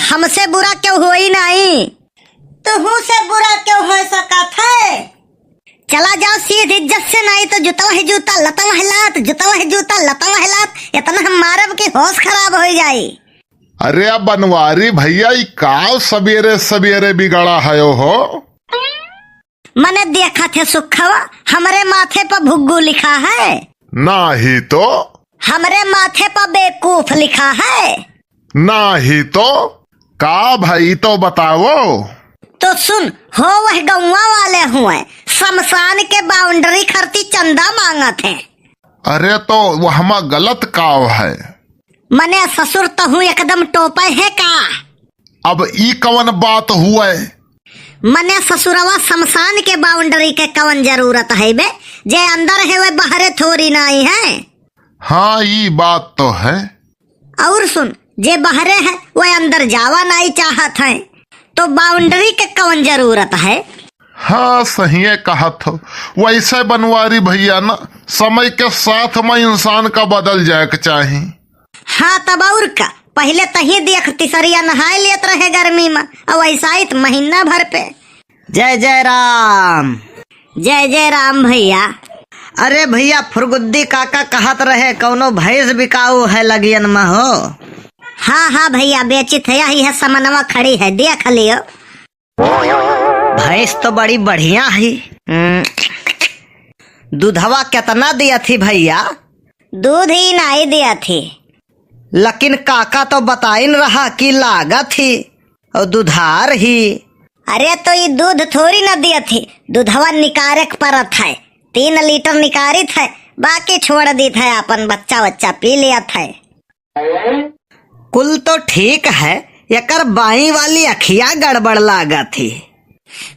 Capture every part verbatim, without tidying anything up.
हमसे बुरा केउ होई नाई। तुहू से बुरा केउ होइ सकत है? चला जाओ सीध इज्जत से, नाई तो जुतवा है जूता, लतवा है लात, जुतवा है जूता, लतवा है लात, इतना हम मारब कि होश खराब होइ जाई। अरे बनवारी भइया, ई काव सबेरे सबेरे बिगड़ा हयो हो? मने देखत है सुखवा, हमरे माथे पर भुग्गू लिखा है। नाही तो। हमरे माथे पर बेवकूफ लिखा है। नाही तो। का भई तो बताओ। तो सुन, हो वह गौवा वाले हुए, शमशान के boundary खरती चंदा मांगत हैं। अरे तो वहमा गलत काव है? मने ससुर तहूँ एकदम टोपे है का? अब ई कवन बात हुए? मने ससुरवा शमशान के boundary के कवन जरूरत है बे? जे अंदर है वह बहरे थोरी नाई है। हाँ, ई बात तो है। और सुन, जे बहरे है वह अंदर जावा नाई चाहत है, तो boundary के कवन जरूरत है? हाँ, सहिए कहत हो। वैसे बनवारी भइया ना, समय के साथ में इंसान का बदल जाए के चाही। हाँ, तब और का, पहिले तही देख तिसरिया नहाए लेत रहे गर्मी में, और ऐसा ही त महीना भर पे। जय जय राम। जय जय राम भइया। अरे भइया, फुरगुद्दी काका कहत रहे कौनो भैंस बिकाऊ है लगियन में हो। हाँ हाँ भइया, बेचित है, यही है समनवा खड़ी है, देख लियो। भैंस तो बड़ी बढ़िया ही। हम्म। दूधवा केतना दियत ही भइया? दूध ही नाई दियत ही। लेकिन काका तो बताइन रहा कि लागत ही और दुधार ही। अरे तो ई दूध थोरी न दियत ही, दूधवा निकारे के परत है। तीन लीटर निकारित है, बाकी छोड़ दीत है, अपन बच्चा वच्चा पी लियत है। कुल तो ठीक है, एकर बाईं वाली अखिया गड़बड़ लागत ही।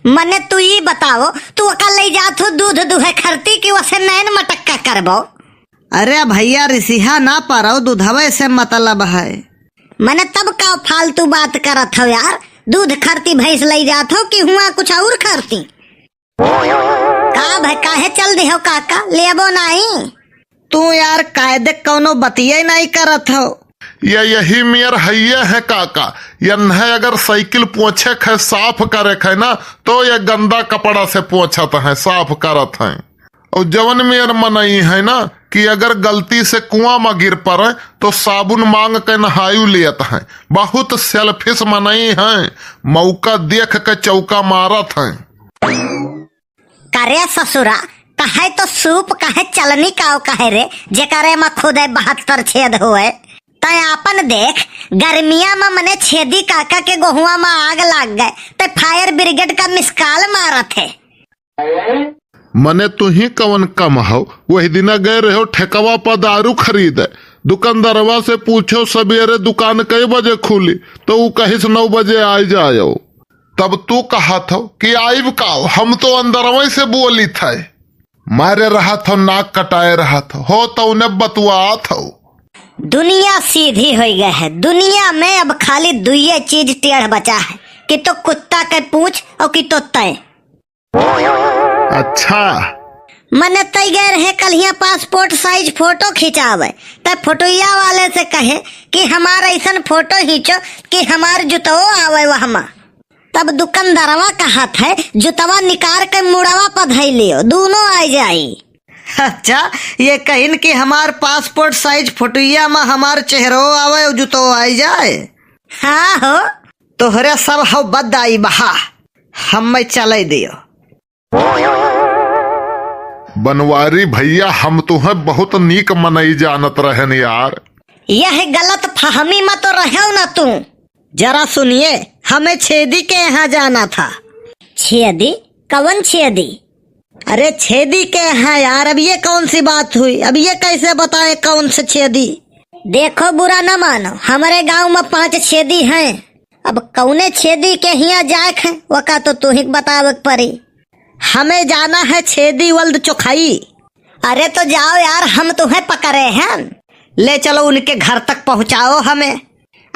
मने तू ई बताओ, तू ओका ले जात हो दूध दुहे खरती कि ओसे नैन मटक्का करबो? अरे भइया, रिसिहा ना परौ, दूधवे से मतलब है। मने तब का फालतू बात करत हो यार, दूध खरती भैंस ले जात हो कि हुआ कुछ और खरती? का भय, काहे चल दिहो काका, लेबो नाई? तू यार कायदे कौनो बतिये नाई करत हो। ये यही मेर हइये है काका, यन्हे अगर साइकिल पोंछे खे, साफ करे खे ना, तो ये गंदा कपड़ा से पोंछत हैं, साफ करत हैं। और जवन मेर मनई है ना कि अगर गलती से कुआं में गिर पड़े तो साबुन मांग के नहायु लेत हैं। बहुत selfish मनई हैं, मौका देख के चौका मारत हैं। करे ससुरा, कहे तो सूप, कहे चलनी काव कहे रे, जेकरे में खुदे बहत्तर छेद होए। तै आपन देख, गर्मिया में मने छेदी काका के गोहुआ में आग लाग गए, तै fire brigade का miss call मारत है। मने तुही कवन कम हो, वही दिना गए रहो ठेकवा पर दारू खरीदे, दुकानदारवा से पूछो सबेरे दुकान कई बजे खुली, तो ऊ कहिस नौ बजे आ जाओ। तब तू कहत हो कि आइब का, हम तो अंदरवे से बोली थे। मारे रहत हो, नाक कटाए रहत हो, तो उन्हें बतुआत हो। दुनिया सीधी हो गए है। दुनिया में अब खाली दुइये चीज टेढ़ बचा है, कि तो कुत्ता के पूछ और कि तो तय। अच्छा। मने तय गए रहे कलिया passport size photo खिंचावे, तय फोटोइया वाले से कहे कि हमार ऐसन photo खींचो कि हमार जुतवो आवे वहमा। तब दुकानदारवा कहत है, "जुतवा निकार के मुड़वा पर धई लियो, दूनो आ जाई।" अच्छा, ये कहिन कि हमार passport size फोटोइया में हमार चेहरो आवे और जुतो आ जाए? हाँ हो। तोहरे सब हव बद आई बहा, हम मैं चले दियो। बनवारी भैया, हम तुहें बहुत नीक मनई जानत रहन यार। यह गलत फहमी में तो रहो ना तू। जरा सुनिए, हमें छेदी के यहाँ जाना था। छेदी? कवन छेदी? अरे छेदी के यहाँ यार, अब ये कौन सी बात हुई? अब ये कैसे बताएं कौन से छेदी? देखो बुरा न मानो, हमारे गांव में पांच छेदी हैं। अब कौने छेदी के हियाँ जाए है, वका तो तू ही बतावे के पड़ी। हमें जाना है छेदी वल्द चोखाई। अरे तो जाओ यार, हम तुम्हें पकड़े हैं। ले चलो उनके घर तक पहुँचाओ हमें।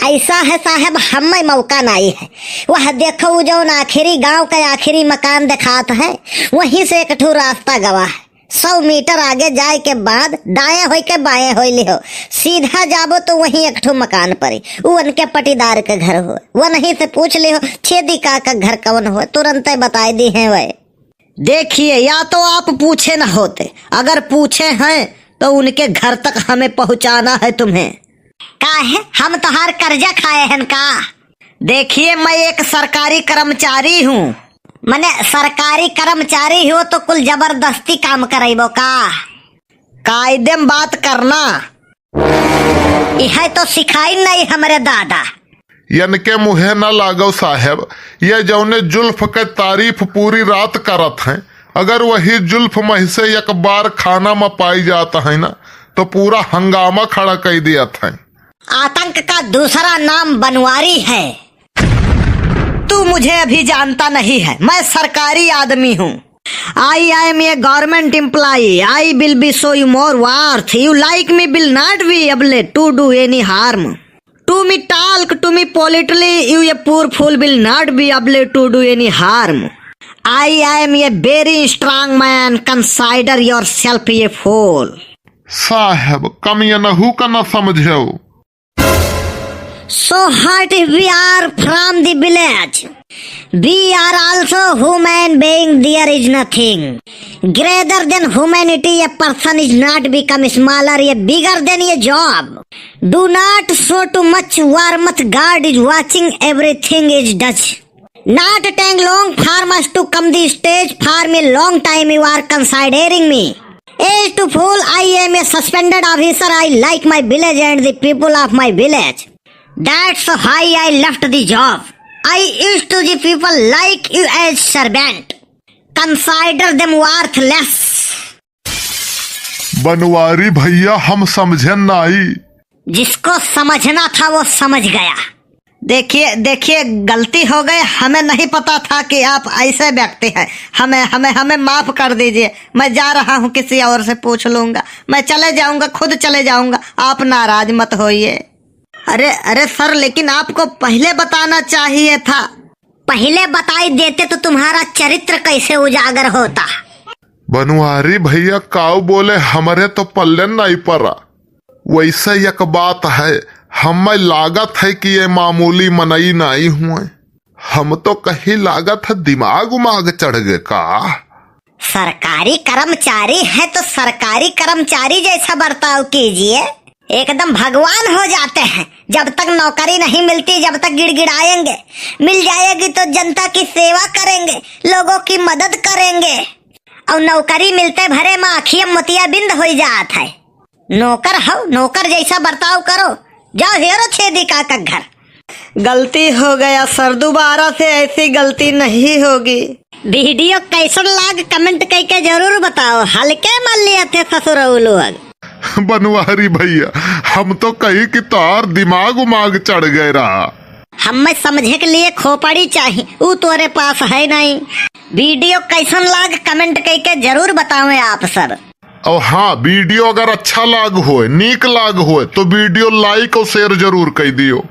ऐसा है साहब, हमें मौका नहीं है। वह देखो, वो जौन आखिरी गांव का आखिरी मकान दिखात है, वहीं से एक ठो रास्ता गवा है। सौ मीटर आगे जाए के बाद दाएं होई के बाएं होई लिहो, सीधा जाबो तो वहीं एक ठो मकान परी, उ उनके पटीदार के घर हो। वनहीं से पूछ लिहो, छेदी का का घर कवन हो, तुरंते बताई दिहे वै। देखिए, या तो आप पूछे न होते, अगर पूछे हैं तो उनके घर तक हमें पहुंचाना है तुम्हें। काहे, हम तोहार कर्जा खाए हन का? देखिए, मैं एक सरकारी कर्मचारी हूँ। मने सरकारी कर्मचारी हो तो कुल जबरदस्ती काम करइबो का? कायदे में बात करना। इहै तो सिखाई नहीं हमरे दादा। यनके मुँहे न लागो साहेब, ये जौने जुल्फ के तारीफ पूरी रात करत हैं, अगर वही जुल्फ महि से एक बार खाना में पाई जात है ना, तो पूरा हंगामा खड़ा कई दियत हैं। आतंक का दूसरा नाम बनवारी है। तू मुझे अभी जानता नहीं है, मैं सरकारी आदमी हूँ। I am a government employee, I will be show you more worth. You like me will not be able to do any harm. To me talk, to me politely, you a poor fool will not be able to do any harm. I am a very strong man, consider yourself a fool. साहेब, कम यनहू का न समझेउ। So what if we are from the village? We are also human being, there is nothing greater than humanity, a person is not become smaller, a bigger than a job. Do not show too much warmth, God is watching, everything is Dutch. Not take long for us to come the stage, for me long time you are considering me. As to fool, I am a suspended officer, I like my village and the people of my village. That's why I left the job. I used to the people like you as servant. Consider them worthless. बनवारी भैया, हम समझे नाई। जिसको समझना था वो समझ गया। देखिए, देखिए, गलती हो गई, हमें नहीं पता था कि आप ऐसे व्यक्ति हैं। हमें, हमें, हमें माफ कर दीजिए। मैं जा रहा हूँ, किसी और से पूछ लूंगा। मैं चले जाऊंगा, खुद चले जाऊंगा, आप नाराज मत होइए। अरे, अरे सर, लेकिन आपको पहिले बताना चाहिए था। पहिले बताई देते तो तुम्हारा चरित्र कैसे उजागर होता? बनवारी भैया, काऊ बोले, हमरे तो पल्ले नाई परा। वैसे एक बात है, हमें लागत है कि ये मामूली मनई नाई हुए। हम तो कहीं लागत है दिमाग उमाग चढ़ गए का? सरकारी कर्मचारी है तो सरकारी कर्मचारी जैसा बर्ताव कीजिए, एकदम भगवान हो जाते हैं। जब तक नौकरी नहीं मिलती, जब तक गिड़गिड़ाएंगे, मिल जाएगी तो जनता की सेवा करेंगे, लोगों की मदद करेंगे। और नौकरी मिलते भरे मा अखिया मोतियाबिंद होई जात है। नौकर हो, नौकर जैसा बर्ताव करो। जाओ हेरो छेदी काका घर। गलती हो गया सर, दोबारा से ऐसी गलती नहीं होगी। वीडियो कैसन लाग, comment कइके जरूर बताओ। हल्के में लिए थे ससुरऊ लोग। बनवारी भैया, हम तो कही कि तोहार दिमाग उमाग चढ़ गए रहा। हमें समझे के लिए खोपड़ी चाही, ऊ तोरे पास है नहीं। वीडियो कैसन लाग, comment कइके जरूर बतावें आप सब। और हाँ, वीडियो अगर अच्छा लाग होए, नीक लाग होए, तो वीडियो like और share जरूर कइ दियो।